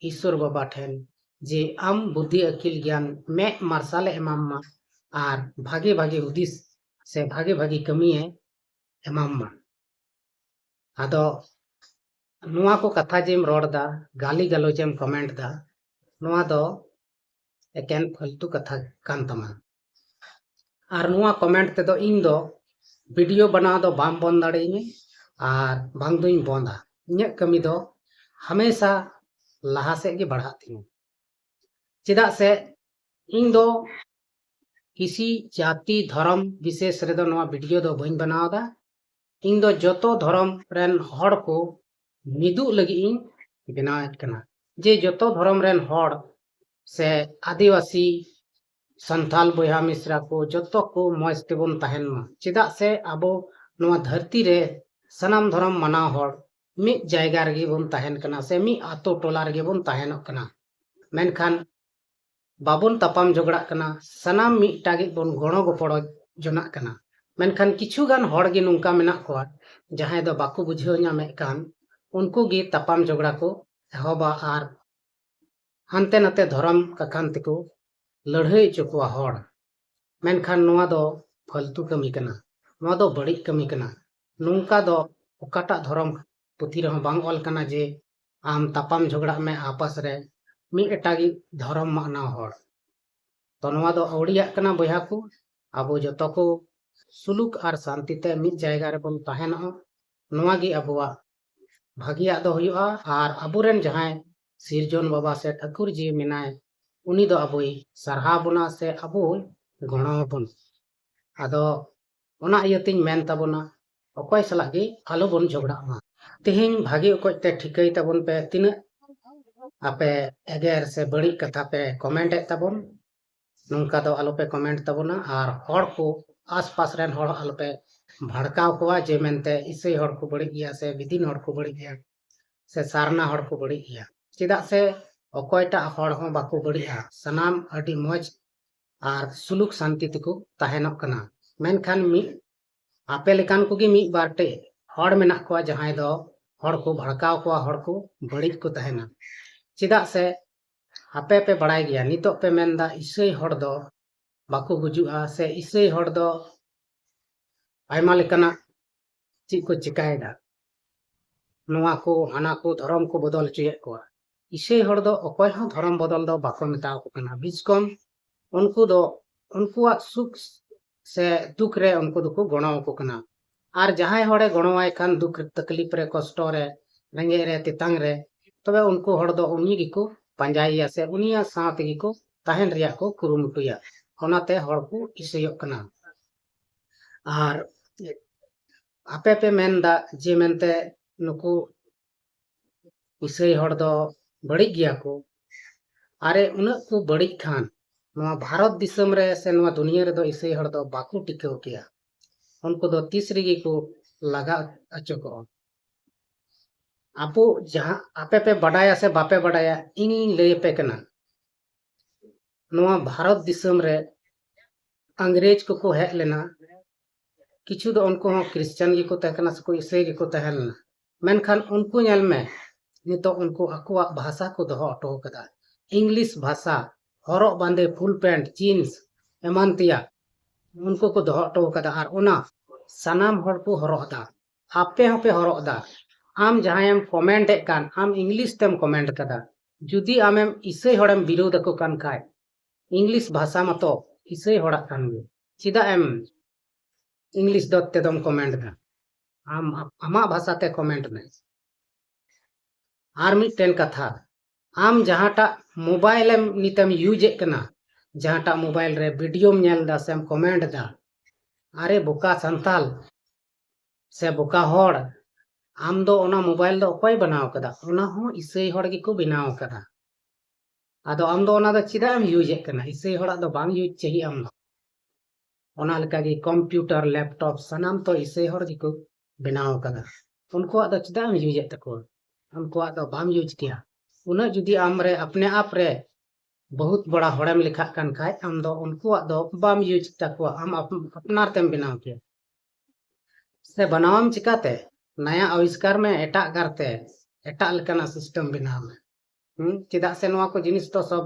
ᱤᱥᱥᱚᱨ ᱵᱟᱵᱟ ᱴᱷᱮᱱ ᱡᱮ ᱟᱢ ᱵᱩᱫᱽᱫᱷᱤ ᱟᱹᱠᱤᱞ ᱜᱮᱭᱟᱱ ᱢᱮᱫ ᱢᱟᱨᱥᱟᱞᱮ ᱮᱢᱟᱢ ᱢᱟ ᱟᱨ ᱵᱷᱟᱜᱮ ᱵᱷᱟᱜᱮ ᱦᱩᱫᱤᱥ ᱥᱮ ᱵᱷᱟᱜᱮ ᱵᱷᱟᱜᱮ ᱠᱟᱹᱢᱤᱭᱮ ᱮᱢᱟᱢ ᱢᱟ᱾ ᱟᱫᱚ ᱱᱚᱣᱟ ᱠᱚ ᱠᱟᱛᱷᱟ ᱡᱮᱢ ᱨᱚᱲ ᱫᱟ, ᱜᱟᱞᱤ ᱜᱟᱞᱚᱪ ᱮᱢ comment ᱫᱟ, ᱱᱚᱣᱟ ᱫᱚ ᱮᱠᱮᱱ ᱯᱷᱟᱞᱛᱩ ᱠᱟᱛᱷᱟ ᱠᱟᱱ ᱛᱟᱢᱟ᱾ ᱟᱨ ᱱᱚᱣᱟ comment ᱛᱮᱫᱚ ᱤᱧ ᱫᱚ video ᱵᱮᱱᱟᱣ ᱫᱚ ᱵᱟᱢ ᱵᱚᱱᱫ ᱫᱟᱲᱮᱭᱟᱹᱧᱟᱹ ᱟᱨ ᱵᱟᱝ ᱫᱩᱧ ᱵᱚᱱᱫᱟ᱾ ᱤᱧᱟᱹᱜ ᱠᱟᱹᱢᱤ ᱫᱚ ᱦᱟᱢᱮᱥᱟ ᱞᱟᱦᱟ ᱥᱮᱫ ᱜᱮ ᱵᱟᱲᱦᱟᱜ ᱛᱤᱧᱟᱹ᱾ ᱪᱮᱫᱟᱜ ᱥᱮ ᱤᱧ ᱫᱚ ᱠᱤᱥᱤ ᱡᱟᱹᱛᱤ ᱫᱷᱚᱨᱚᱢ ᱵᱤᱥᱮᱥ ᱨᱮᱫᱚ ᱱᱚᱣᱟ video ᱫᱚ ᱵᱟᱹᱧ ᱵᱮᱱᱟᱣ ᱮᱫᱟ᱾ ᱤᱧ ᱫᱚ ᱡᱚᱛᱚ ᱫᱷᱚᱨᱚᱢ ᱨᱮᱱ ᱦᱚᱲ ᱠᱚ ᱢᱤᱫᱚᱜ ᱞᱟᱹᱜᱤᱫ ᱤᱧ ᱵᱮᱱᱟᱣᱮᱫ ᱠᱟᱱᱟ, ᱡᱮ ᱡᱚᱛᱚ ᱫᱷᱚᱨᱚᱢ ᱨᱮᱱ ᱦᱚᱲ ᱥᱮ ᱟᱹᱫᱤᱵᱟᱹᱥᱤ, ᱥᱟᱱᱛᱟᱞ ᱵᱚᱭᱦᱟ ᱢᱤᱥᱨᱟ ᱠᱚ ᱡᱚᱛᱚ ᱠᱚ ᱢᱚᱡᱽ ᱛᱮᱵᱚᱱ ᱛᱟᱦᱮᱱ ᱢᱟ᱾ ᱪᱮᱫᱟᱜ ᱥᱮ ᱟᱵᱚ ᱱᱚᱣᱟ ᱫᱷᱟᱹᱨᱛᱤ ᱨᱮ ᱥᱟᱱᱟᱢ ᱫᱷᱚᱨᱚᱢ ᱢᱟᱱᱟᱣ ᱦᱚᱲ ᱢᱤᱫ ᱡᱟᱭᱜᱟ ᱨᱮᱜᱮ ᱵᱚᱱ ᱛᱟᱦᱮᱱ ᱠᱟᱱᱟ ᱥᱮ ᱢᱤᱫ ᱟᱛᱳ ᱴᱚᱞᱟ ᱨᱮᱜᱮ ᱵᱚᱱ ᱛᱟᱦᱮᱱᱚᱜ ᱠᱟᱱᱟ, ᱢᱮᱱᱠᱷᱟᱱ ᱵᱟᱵᱚᱱ ᱛᱟᱯᱟᱢ ᱡᱷᱚᱜᱽᱲᱟᱜ ᱠᱟᱱᱟ, ᱥᱟᱱᱟᱢ ᱢᱤᱫᱴᱟᱜ ᱜᱮ ᱵᱚᱱ ᱜᱚᱲᱚ ᱜᱚᱯᱚᱲᱚ ᱡᱚᱱᱟᱜ ᱠᱟᱱᱟ᱾ ᱢᱮᱱᱠᱷᱟᱱ ᱠᱤᱪᱷᱩ ᱜᱟᱱ ᱦᱚᱲ ᱜᱮ ᱱᱚᱝᱠᱟ ᱢᱮᱱᱟᱜ ᱠᱚᱣᱟ, ᱡᱟᱦᱟᱸᱭ ᱫᱚ ᱵᱟᱠᱚ ᱵᱩᱡᱷᱟᱹᱣ ᱧᱟᱢᱮᱫ ᱠᱟᱱ, ᱩᱱᱠᱩ ᱜᱮ ᱛᱟᱯᱟᱢ ᱡᱷᱚᱜᱽᱲᱟ ᱠᱚ ᱮᱦᱚᱵᱟ ᱟᱨ ᱦᱟᱱᱛᱮ ᱱᱟᱛᱮ ᱫᱷᱚᱨᱚᱢ ᱠᱟᱠᱷᱟᱱ ᱛᱮᱠᱚ ᱞᱟᱹᱲᱦᱟᱹᱭ ᱦᱚᱪᱚ ᱠᱚᱣᱟ ᱦᱚᱲ᱾ ᱢᱮᱱᱠᱷᱟᱱ ᱱᱚᱣᱟ ᱫᱚ ᱯᱷᱟᱹᱞᱛᱩ ᱠᱟᱹᱢᱤ ᱠᱟᱱᱟ, ᱱᱚᱣᱟ ᱫᱚ ᱵᱟᱹᱲᱤᱡ ᱠᱟᱹᱢᱤ ᱠᱟᱱᱟ᱾ ᱱᱚᱝᱠᱟ ᱫᱚ ᱚᱠᱟᱴᱟᱜ ᱫᱷᱚᱨᱚᱢ ᱯᱩᱛᱷᱤ ᱨᱮᱦᱚᱸ ᱵᱟᱝ ᱚᱞ ᱠᱟᱱᱟ ᱡᱮ ᱟᱢ ᱛᱟᱯᱟᱢ ᱡᱷᱚᱜᱽᱲᱟᱜ ᱢᱮ ᱟᱯᱟᱥ ᱨᱮ ᱢᱤᱫ ᱮᱴᱟᱜᱤᱡ ᱫᱷᱚᱨᱚᱢ ᱢᱟᱱᱟᱣ ᱦᱚᱲ᱾ ᱛᱚ ᱱᱚᱣᱟ ᱫᱚ ᱟᱹᱣᱲᱤᱭᱟᱜ ᱠᱟᱱᱟ ᱵᱚᱭᱦᱟ ᱠᱚ᱾ ᱟᱵᱚ ᱡᱚᱛᱚ ᱠᱚ ᱥᱩᱞᱩᱠ ᱟᱨ ᱥᱟᱱᱛᱤ ᱛᱮ ᱢᱤᱫ ᱡᱟᱭᱜᱟ ᱨᱮᱵᱚᱱ ᱛᱟᱦᱮᱱᱚᱜᱼᱟ, ᱱᱚᱣᱟ ᱜᱮ ᱟᱵᱚᱣᱟᱜ ᱵᱷᱟᱹᱜᱤᱭᱟᱜ ᱫᱚ ᱦᱩᱭᱩᱜᱼᱟ᱾ ᱟᱨ ᱟᱵᱚᱨᱮᱱ ᱡᱟᱦᱟᱸᱭ ᱥᱤᱨᱡᱚᱱ ᱵᱟᱵᱟ ᱥᱮ ᱴᱷᱟᱹᱠᱩᱨ ᱡᱤ ᱢᱮᱱᱟᱭ, ᱩᱱᱤ ᱫᱚ ᱟᱵᱚᱭ ᱥᱟᱨᱦᱟᱣ ᱵᱚᱱᱟ ᱥᱮ ᱟᱵᱚᱭ ᱜᱚᱲᱚ ᱟᱵᱚᱱ᱾ ᱟᱫᱚ ᱚᱱᱟ ᱤᱭᱟᱹᱛᱤᱧ ᱢᱮᱱ ᱛᱟᱵᱚᱱᱟ, ᱚᱠᱚᱭ ᱥᱟᱞᱟᱜ ᱜᱮ ᱟᱞᱚᱵᱚᱱ ᱡᱷᱚᱜᱽᱲᱟᱜ ᱢᱟ᱾ ᱛᱮᱦᱮᱧ ᱵᱷᱟᱹᱜᱤ ᱚᱠᱚᱡ ᱛᱮ ᱴᱷᱤᱠᱟᱹᱭ ᱛᱟᱵᱚᱱ ᱯᱮ, ᱛᱤᱱᱟᱹᱜ ᱟᱯᱮ ᱮᱜᱮᱨ ᱥᱮ ᱵᱟᱹᱲᱤᱡ ᱠᱟᱛᱷᱟ ᱯᱮ ᱠᱚᱢᱮᱱᱴ ᱮᱫ ᱛᱟᱵᱚᱱ, ᱱᱚᱝᱠᱟ ᱫᱚ ᱟᱞᱚᱯᱮ ᱠᱚᱢᱮᱱᱴ ᱛᱟᱵᱚᱱᱟ᱾ ᱟᱨ ᱦᱚᱲ ᱠᱚ ᱟᱥᱯᱟᱥ ᱨᱮᱱ ᱦᱚᱲ ᱟᱞᱚᱯᱮ ᱵᱷᱟᱲᱠᱟᱣ ᱠᱚᱣᱟ ᱡᱮ ᱢᱮᱱᱛᱮ ᱤᱥᱟᱹᱭ ᱦᱚᱲ ᱠᱚ ᱵᱟᱹᱲᱤᱡ ᱜᱮᱭᱟ ᱥᱮ ᱵᱤᱫᱤᱱ ᱦᱚᱲ ᱠᱚ ᱵᱟᱹᱲᱤᱡ ᱜᱮᱭᱟ ᱥᱮ ᱥᱟᱨᱱᱟ ᱦᱚᱲ ᱠᱚ ᱵᱟᱹᱲᱤᱡ ᱜᱮᱭᱟ᱾ ᱪᱮᱫᱟᱜ ᱥᱮ ᱚᱠᱚᱭᱴᱟᱜ ᱦᱚᱲ ᱦᱚᱸ ᱵᱟᱠᱚ ᱵᱟᱹᱲᱤᱡᱼᱟ, ᱥᱟᱱᱟᱢ ᱟᱹᱰᱤ ᱢᱚᱡᱽ ᱟᱨ ᱥᱩᱞᱩᱠ ᱥᱟᱱᱛᱤ ᱛᱮᱠᱚ ᱛᱟᱦᱮᱱᱚᱜ ᱠᱟᱱᱟ᱾ ᱢᱮᱱᱠᱷᱟᱱ ᱢᱤᱫ ᱟᱯᱮ ᱞᱮᱠᱟᱱ ᱠᱚᱜᱮ ᱢᱤᱫ ᱵᱟᱨ ᱴᱮᱡ ᱦᱚᱲ ᱢᱮᱱᱟᱜ ᱠᱚᱣᱟ ᱡᱟᱦᱟᱸᱭ ᱫᱚ ᱦᱚᱲ ᱠᱚ ᱵᱷᱟᱲᱠᱟᱣ ᱠᱚᱣᱟ, ᱦᱚᱲ ᱠᱚ ᱵᱟᱹᱲᱤᱡ ᱠᱚ ᱛᱟᱦᱮᱱᱟ᱾ ᱪᱮᱫᱟᱜ ᱥᱮ ᱟᱯᱮ ᱯᱮ ᱵᱟᱲᱟᱭ ᱜᱮᱭᱟ, ᱱᱤᱛᱚᱜ ᱯᱮ ᱢᱮᱱᱫᱟ ᱤᱥᱟᱹᱭ ᱦᱚᱲ ᱫᱚ ᱵᱟᱠᱚ ᱜᱩᱡᱩᱜᱼᱟ ᱥᱮ ᱤᱥᱟᱹᱭ ᱦᱚᱲ ᱫᱚ ᱟᱭᱢᱟ ᱞᱮᱠᱟᱱᱟᱜ ᱪᱮᱫ ᱠᱚ ᱪᱤᱠᱟᱭᱮᱫᱟ, ᱱᱚᱣᱟ ᱠᱚ ᱦᱟᱱᱟ ᱠᱚ ᱫᱷᱚᱨᱚᱢ ᱠᱚ ᱵᱚᱫᱚᱞ ᱦᱚᱪᱚᱭᱮᱫ ᱠᱚᱣᱟ᱾ ᱤᱥᱟᱹᱭ ᱦᱚᱲ ᱫᱚ ᱚᱠᱚᱭ ᱦᱚᱸ ᱫᱷᱚᱨᱚᱢ ᱵᱚᱫᱚᱞ ᱫᱚ ᱵᱟᱠᱚ ᱢᱮᱛᱟᱣ ᱠᱚ ᱠᱟᱱᱟ᱾ ᱵᱤᱥᱠᱚᱢ ᱩᱱᱠᱩ ᱫᱚ ᱩᱱᱠᱩᱣᱟᱜ ᱥᱩᱠ ᱥᱮ ᱫᱩᱠ ᱨᱮ ᱩᱱᱠᱩ ᱫᱚᱠᱚ ᱜᱚᱲᱚ ᱟᱠᱚ ᱠᱟᱱᱟ᱾ ᱟᱨ ᱡᱟᱦᱟᱸᱭ ᱦᱚᱲᱮ ᱜᱚᱲᱚᱣᱟᱭ ᱠᱷᱟᱱ ᱫᱩᱠ ᱛᱟᱠᱞᱤᱯ ᱨᱮ, ᱠᱚᱥᱴᱚ ᱨᱮ, ᱨᱮᱸᱜᱮᱡ ᱨᱮ, ᱛᱮᱛᱟᱝ ᱨᱮ, ᱛᱚᱵᱮ ᱩᱱᱠᱩ ᱦᱚᱲ ᱫᱚ ᱩᱱᱤ ᱜᱮᱠᱚ ᱯᱟᱸᱡᱟᱭᱮᱭᱟ ᱥᱮ ᱩᱱᱤᱭᱟᱜ ᱥᱟᱶ ᱛᱮᱜᱮ ᱠᱚ ᱛᱟᱦᱮᱱ ᱨᱮᱭᱟᱜ ᱠᱚ ᱠᱩᱨᱩᱢᱩᱴᱩᱭᱟ᱾ ᱚᱱᱟᱛᱮ ᱦᱚᱲ ᱠᱚ ᱤᱥᱟᱹᱭᱚᱜ ᱠᱟᱱᱟ᱾ ᱟᱨ ᱟᱯᱮ ᱯᱮ ᱢᱮᱱᱫᱟ ᱡᱮ ᱢᱮᱱᱛᱮ ᱱᱩᱠᱩ ᱤᱥᱟᱹᱭ ᱦᱚᱲ ᱫᱚ ᱵᱟᱹᱲᱤᱡ ᱜᱮᱭᱟ ᱠᱚ᱾ ᱟᱨᱮ, ᱩᱱᱟᱹᱜ ᱠᱚ ᱵᱟᱹᱲᱤᱡ ᱠᱷᱟᱱ ᱱᱚᱣᱟ ᱵᱷᱟᱨᱚᱛ ᱫᱤᱥᱚᱢ ᱨᱮ ᱥᱮ ᱱᱚᱣᱟ ᱫᱩᱱᱤᱭᱟᱹ ᱨᱮᱫᱚ ᱤᱥᱟᱹᱭ ᱦᱚᱲ ᱫᱚ ᱵᱟᱠᱚ ᱴᱤᱠᱟᱹᱣ ᱠᱮᱭᱟ᱾ ᱩᱱᱠᱩ ᱫᱚ ᱛᱤᱥ ᱨᱮᱜᱮ ᱠᱚ ᱞᱟᱜᱟ ᱚᱪᱚ ᱠᱚᱜᱼᱟ᱾ ᱟᱵᱚ ᱡᱟᱦᱟᱸ ᱟᱯᱮ ᱯᱮ ᱵᱟᱰᱟᱭᱟ ᱥᱮ ᱵᱟᱯᱮ ᱵᱟᱰᱟᱭᱟ, ᱤᱧᱤᱧ ᱞᱟᱹᱭ ᱟᱯᱮ ᱠᱟᱱᱟ᱾ ᱱᱚᱣᱟ ᱵᱷᱟᱨᱚᱛ ᱫᱤᱥᱚᱢ ᱨᱮ ᱤᱝᱨᱮᱡᱽ ᱠᱚᱠᱚ ᱦᱮᱡ ᱞᱮᱱᱟ, ᱠᱤᱪᱷᱩ ᱫᱚ ᱩᱱᱠᱩ ᱦᱚᱸ ᱠᱷᱨᱤᱥᱪᱟᱱ ᱜᱮᱠᱚ ᱛᱟᱦᱮᱸ ᱠᱟᱱᱟ ᱥᱮᱠᱚ ᱤᱥᱟᱹᱭ ᱜᱮᱠᱚ ᱛᱟᱦᱮᱸ ᱞᱮᱱᱟ, ᱢᱮᱱᱠᱷᱟᱱ ᱩᱱᱠᱩ ᱧᱮᱞ ᱢᱮ, ᱱᱤᱛᱚᱜ ᱩᱱᱠᱩ ᱟᱠᱚᱣᱟᱜ ᱵᱷᱟᱥᱟ ᱠᱚ ᱫᱚᱦᱚ ᱦᱚᱴᱚ ᱟᱠᱟᱫᱟ᱾ ᱤᱝᱞᱤᱥ ᱵᱷᱟᱥᱟ, ᱦᱚᱨᱚᱜ ᱵᱟᱸᱫᱮ, ᱯᱷᱩᱞ ᱯᱮᱱᱴ, ᱡᱤᱱᱥ, ᱮᱢᱟᱱ ᱛᱮᱭᱟᱜ ᱩᱱᱠᱩ ᱠᱚ ᱫᱚᱦᱚ ᱦᱚᱴᱚ ᱟᱠᱟᱫᱟ, ᱟᱨ ᱚᱱᱟ ᱥᱟᱱᱟᱢ ᱦᱚᱲ ᱠᱚ ᱦᱚᱨᱚᱜ ᱮᱫᱟ᱾ ᱟᱯᱮ ᱦᱚᱸᱯᱮ ᱦᱚᱨᱚᱜ ᱮᱫᱟ᱾ ᱟᱢ ᱡᱟᱦᱟᱸᱭᱮᱢ ᱠᱚᱢᱮᱱᱴ ᱮᱫ ᱠᱟᱱ, ᱟᱢ ᱤᱝᱞᱤᱥ ᱛᱮᱢ ᱠᱚᱢᱮᱱᱴ ᱠᱟᱫᱟ᱾ ᱡᱩᱫᱤ ᱟᱢᱮᱢ ᱤᱥᱟᱹᱭ ᱦᱚᱲᱮᱢ ᱵᱤᱨᱳᱫ ᱟᱠᱚ ᱠᱟᱱ ᱠᱷᱟᱡ, ᱤᱝᱞᱤᱥ ᱵᱷᱟᱥᱟ ᱢᱟᱛᱚ ᱤᱥᱟᱹᱭ ᱦᱚᱲᱟᱜ ᱠᱟᱱ ᱜᱮ, ᱪᱮᱫᱟᱜ ᱮᱢ ᱤᱝᱞᱤᱥ ᱫᱚ ᱛᱮᱫᱚᱢ ᱠᱚᱢᱮᱱᱴ ᱮᱫᱟ? ᱟᱢ ᱟᱢᱟᱜ ᱵᱷᱟᱥᱟ ᱛᱮ ᱠᱚᱢᱮᱱᱴ ᱢᱮ᱾ ᱟᱨ ᱢᱤᱫᱴᱮᱱ ᱠᱟᱛᱷᱟ, ᱟᱢ ᱡᱟᱦᱟᱸᱴᱟᱜ ᱢᱳᱵᱟᱭᱤᱞ ᱮᱢ ᱱᱤᱛᱮᱢ ᱤᱭᱩᱡᱽ ᱮᱫ ᱠᱟᱱᱟ, ᱡᱟᱦᱟᱸᱴᱟᱜ ᱢᱳᱵᱟᱭᱤᱞ ᱨᱮ ᱵᱷᱤᱰᱤᱭᱳᱢ ᱧᱮᱞ ᱮᱫᱟ ᱥᱮᱢ ᱠᱚᱢᱮᱱᱴ ᱮᱫᱟ, ᱟᱨᱮ ᱵᱚᱠᱟ ᱥᱟᱱᱛᱟᱞ ᱥᱮ ᱵᱚᱠᱟ ᱦᱚᱲ, ᱟᱢ ᱫᱚ ᱚᱱᱟ ᱢᱳᱵᱟᱭᱤᱞ ᱫᱚ ᱚᱠᱚᱭ ᱵᱮᱱᱟᱣ ᱠᱟᱫᱟ? ᱚᱱᱟ ᱦᱚᱸ ᱤᱥᱟᱹᱭ ᱦᱚᱲ ᱜᱮᱠᱚ ᱵᱮᱱᱟᱣ ᱠᱟᱫᱟ᱾ ᱟᱫᱚ ᱟᱢ ᱫᱚ ᱚᱱᱟ ᱫᱚ ᱪᱮᱫᱟᱜ ᱮᱢ ᱤᱭᱩᱡᱽ ᱮᱫ ᱠᱟᱱᱟ? ᱤᱥᱟᱹᱭ ᱦᱚᱲᱟᱜ ᱫᱚ ᱵᱟᱝ ᱤᱭᱩᱡᱽ ᱪᱟᱹᱦᱤ ᱟᱢ ᱫᱚ᱾ ᱚᱱᱟ ᱞᱮᱠᱟᱜᱮ ᱠᱚᱢᱯᱤᱭᱩᱴᱟᱨ, ᱞᱮᱯᱴᱚᱯ ᱥᱟᱱᱟᱢ ᱛᱚ ᱤᱥᱟᱹᱭ ᱦᱚᱲ ᱜᱮᱠᱚ ᱵᱮᱱᱟᱣ ᱟᱠᱟᱫᱟ᱾ ᱩᱱᱠᱩᱣᱟᱜ ᱫᱚ ᱪᱮᱫᱟᱜ ᱮᱢ ᱤᱭᱩᱡᱽ ᱮᱫ ᱛᱟᱠᱚᱣᱟ? ᱩᱱᱠᱩᱣᱟᱜ ᱫᱚ ᱵᱟᱢ ᱤᱭᱩᱡᱽ ᱠᱮᱭᱟ᱾ ᱩᱱᱟᱹᱜ ᱡᱩᱫᱤ ᱟᱢ ᱨᱮ ᱟᱯᱱᱮ ᱟᱯ ᱨᱮ ᱵᱚᱦᱩᱛ ᱵᱚᱲᱟ ᱦᱚᱲᱮᱢ ᱞᱮᱠᱷᱟᱜ ᱠᱟᱱ ᱠᱷᱟᱡ, ᱟᱢ ᱫᱚ ᱩᱱᱠᱩᱣᱟᱜ ᱫᱚ ᱵᱟᱢ ᱤᱭᱩᱡᱽ ᱛᱟᱠᱚᱣᱟ, ᱟᱢ ᱟᱯ-, ᱟᱯᱱᱟᱨ ᱛᱮᱢ ᱵᱮᱱᱟᱣ ᱠᱮᱭᱟ᱾ ᱥᱮ ᱵᱮᱱᱟᱣᱟᱢ ᱪᱤᱠᱟᱛᱮ? ᱱᱟᱭᱟ ᱟᱵᱤᱥᱠᱟᱨ ᱢᱮ ᱮᱴᱟᱜ ᱜᱟᱨᱛᱮ, ᱮᱴᱟᱜ ᱞᱮᱠᱟᱱᱟᱜ ᱥᱤᱥᱴᱮᱢ ᱵᱮᱱᱟᱣ ᱢᱮ᱾ ᱦᱩᱸ? ᱪᱮᱫᱟᱜ ᱥᱮ ᱱᱚᱣᱟ ᱠᱚ ᱡᱤᱱᱤᱥ ᱫᱚ ᱥᱚᱵ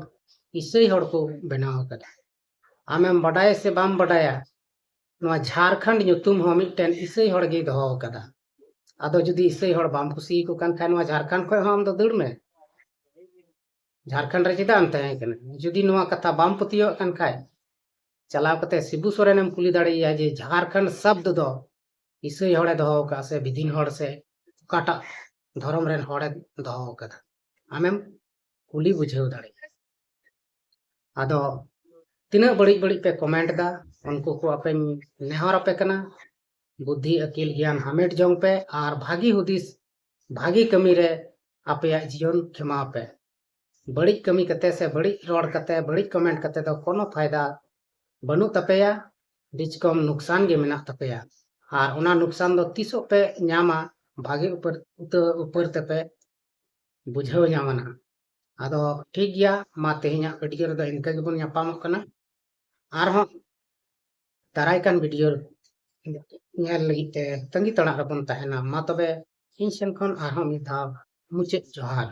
ᱤᱥᱟᱹᱭ ᱦᱚᱲ ᱠᱚ ᱵᱮᱱᱟᱣ ᱟᱠᱟᱫᱟ᱾ ᱟᱢᱮᱢ ᱵᱟᱰᱟᱭᱟ ᱥᱮ ᱵᱟᱢ ᱵᱟᱰᱟᱭᱟ, ᱱᱚᱣᱟ ᱡᱷᱟᱨᱠᱷᱚᱸᱰ ᱧᱩᱛᱩᱢ ᱦᱚᱸ ᱢᱤᱫᱴᱮᱱ ᱤᱥᱟᱹᱭ ᱦᱚᱲ ᱜᱮᱭ ᱫᱚᱦᱚ ᱟᱠᱟᱫᱟ᱾ ᱟᱫᱚ ᱡᱩᱫᱤ ᱤᱥᱟᱹᱭ ᱦᱚᱲ ᱵᱟᱢ ᱠᱩᱥᱤᱭᱟᱠᱚ ᱠᱟᱱ ᱠᱷᱟᱱ, ᱱᱚᱣᱟ ᱡᱷᱟᱨᱠᱷᱚᱸᱰ ᱠᱷᱚᱱ ᱦᱚᱸ ᱟᱢ ᱫᱚ ᱫᱟᱹᱲ ᱢᱮ᱾ ᱡᱷᱟᱨᱠᱷᱚᱸᱰ ᱨᱮ ᱪᱮᱫᱟᱜ ᱮᱢ ᱛᱟᱦᱮᱸ ᱠᱟᱱᱟ? ᱡᱩᱫᱤ ᱱᱚᱣᱟ ᱠᱟᱛᱷᱟ ᱵᱟᱢ ᱯᱟᱹᱛᱭᱟᱹᱣᱟᱜ ᱠᱟᱱ ᱠᱷᱟᱡ, ᱪᱟᱞᱟᱣ ᱠᱟᱛᱮ ᱥᱤᱵᱩ ᱥᱚᱨᱮᱱᱮᱢ ᱠᱩᱞᱤ ᱫᱟᱲᱮᱭᱟᱭᱟ ᱡᱮ ᱡᱷᱟᱨᱠᱷᱚᱸᱰ ᱥᱟᱵᱫ ᱫᱚ ᱤᱥᱟᱹᱭ ᱦᱚᱲᱮ ᱫᱚᱦᱚ ᱟᱠᱟᱫᱼᱟ ᱥᱮ ᱵᱤᱫᱤᱱ ᱦᱚᱲ ᱥᱮ ᱚᱠᱟᱴᱟᱜ ᱫᱷᱚᱨᱚᱢ ᱨᱮᱱ ᱦᱚᱲᱮ ᱫᱚᱦᱚ ᱟᱠᱟᱫᱟ᱾ ᱟᱢᱮᱢ ᱠᱩᱞᱤ ᱵᱩᱡᱷᱟᱹᱣ ᱫᱟᱲᱮᱭᱟᱜᱼᱟ᱾ ᱟᱫᱚ ᱛᱤᱱᱟᱹᱜ ᱵᱟᱹᱲᱤᱡ ᱵᱟᱹᱲᱤᱡ ᱯᱮ ᱠᱚᱢᱮᱱᱴ ᱮᱫᱟ, ᱩᱱᱠᱩ ᱠᱚ ᱟᱯᱮᱧ ᱱᱮᱦᱚᱨ ᱟᱯᱮ ᱠᱟᱱᱟ, ᱵᱩᱫᱽᱫᱷᱤ ᱟᱹᱠᱤᱞ ᱜᱮᱭᱟᱱ ᱦᱟᱢᱮᱴ ᱡᱚᱝ ᱯᱮ ᱟᱨ ᱵᱷᱟᱹᱜᱤ ᱦᱩᱫᱤᱥ, ᱵᱷᱟᱹᱜᱤ ᱠᱟᱹᱢᱤ ᱨᱮ ᱟᱯᱮᱭᱟᱜ ᱡᱤᱭᱚᱱ ᱠᱷᱮᱢᱟᱣ ᱯᱮ᱾ ᱵᱟᱹᱲᱤᱡ ᱠᱟᱹᱢᱤ ᱠᱟᱛᱮ ᱥᱮ ᱵᱟᱹᱲᱤᱡ ᱨᱚᱲ ᱠᱟᱛᱮ, ᱵᱟᱹᱲᱤᱡ ᱠᱚᱢᱮᱱᱴ ᱠᱟᱛᱮ ᱫᱚ ᱠᱳᱱᱳ ᱯᱷᱟᱭᱫᱟ ᱵᱟᱹᱱᱩᱜ ᱛᱟᱯᱮᱭᱟ, ᱵᱤᱪᱠᱚᱢ ᱱᱩᱠᱥᱟᱱ ᱜᱮ ᱢᱮᱱᱟᱜ ᱛᱟᱯᱮᱭᱟ᱾ ᱟᱨ ᱚᱱᱟ ᱱᱩᱠᱥᱟᱱ ᱫᱚ ᱛᱤᱥᱚᱜ ᱯᱮ ᱧᱟᱢᱟ, ᱵᱷᱟᱜᱮ ᱩᱯᱟᱹᱨ ᱩᱛᱟᱹ ᱩᱯᱟᱹᱨ ᱛᱮᱯᱮ ᱵᱩᱡᱷᱟᱹᱣ ᱧᱟᱢᱟ ᱱᱟᱦᱟᱜ᱾ ᱟᱫᱚ ᱴᱷᱤᱠ ᱜᱮᱭᱟ, ᱢᱟ ᱛᱮᱦᱮᱧᱟᱜ ᱵᱷᱤᱰᱤᱭᱳ ᱨᱮᱫᱚ ᱤᱱᱠᱟᱹ ᱜᱮᱵᱚᱱ ᱧᱟᱯᱟᱢᱚᱜ ᱠᱟᱱᱟ᱾ ᱟᱨᱦᱚᱸ ᱫᱟᱨᱟᱭ ᱠᱟᱱ ᱵᱷᱤᱰᱤᱭᱳ ᱧᱮᱞ ᱞᱟᱹᱜᱤᱫ ᱛᱮ ᱛᱟᱺᱜᱤ ᱛᱟᱲᱟᱜ ᱨᱮᱵᱚᱱ ᱛᱟᱦᱮᱱᱟ᱾ ᱢᱟ ᱛᱚᱵᱮ ᱤᱧ ᱥᱮᱱ ᱠᱷᱚᱱ ᱟᱨᱦᱚᱸ ᱢᱤᱫ ᱫᱷᱟᱣ ᱢᱩᱪᱟᱹᱫ ᱡᱚᱦᱟᱨ᱾